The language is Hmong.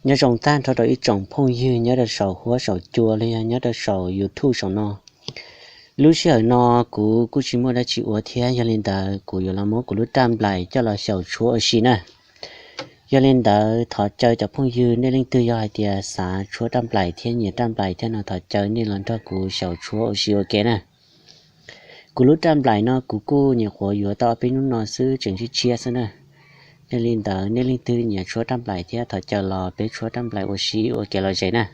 Nyob zoo tag nrho rau ib tsoom phooj ywg nyob rau saum huab saum cua los yog nyob rau saum YouTube saum no. Lub sij hawm no kuv kuj tsis muaj dab tsi ua thiab, yog li ntawd kuv yuav los muab kuv lub raj nplaim coj los xyaum tshuab ua si na. Yog li ntawd thov caw cov phooj ywg nej leej twg yog hais tias xav tshuab raj nplaim thiab nyiam raj nplaim thiab no thov caw nej los nrog kuv xyaum tshuab ua si ua ke na. Kuv lub raj nplaim no kuv kuj nyuam qhuav yuav tau ob peb hnub no xwb tseem tshiab tshiab xwb na. Yog li ntawd nej leej twg nyiam tshuab raj nplaim thiab thov caw los peb tshuab raj nplaim ua si ua ke los zes na.